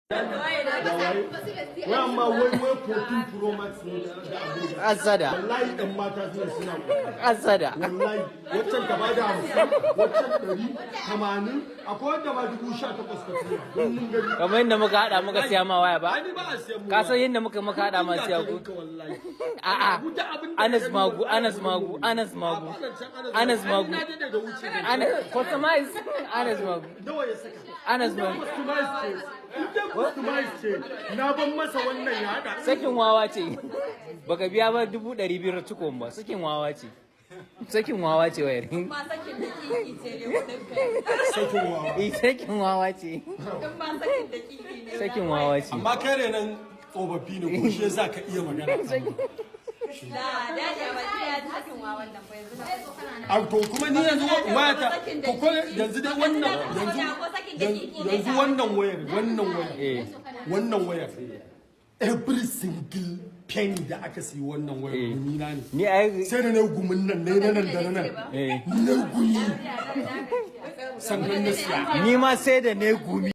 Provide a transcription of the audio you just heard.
Wai amma wai 14 Pro Max ne da abu. Asada. Wallahi ɗan mata suna kokari. Asada. Wallahi waccan ka bada 50, waccan 180, akwai wanda ma 18,000 ka siya. Don mun gani. Kamar yadda muka hada muka siya ma waya ba. Ai ni ba a siyan mu. Ka san yadda muka hada ma siya ku? Wallahi. A'a. Abu da abin da Anas ka gani Magu, wallahi Anas Magu, Anas Magu. A ba zancen Anas. Anas Magu. Magu. Ai na daɗe da wuce da Anas customize, Anas Magu. Nawa ya saka? Anas In dai Magu. customize ce. In dai customize ce. Na ban masa wannan ya haɗa. Sakin wawa ce. Baka biya ba 200,000 cikon ba. Sakin wawa ce. Sakin wawa ce wayar. Ma sakin dakiki ce ne kudin ka. Sakin wawa. Eh, sakin wawa ce. In ma sakin dakiki ne. Sakin wawa ce. Amma kai renan tsofaffi ne ko shi yasa ka iya magana? Da daji a baki ya ji sakin wawan nan fa yanzu na. A to, kuma ni yanzu wayata ko yanzu dai wannan yanzu wannan wayar wannan wayar, every single penny da aka siyi wannan wayar gumi na ne. Ni ai Sai da na yi gumin nan ne, na nan da na nan na gumi sannan na siya. Ni ma sai da ne gumi.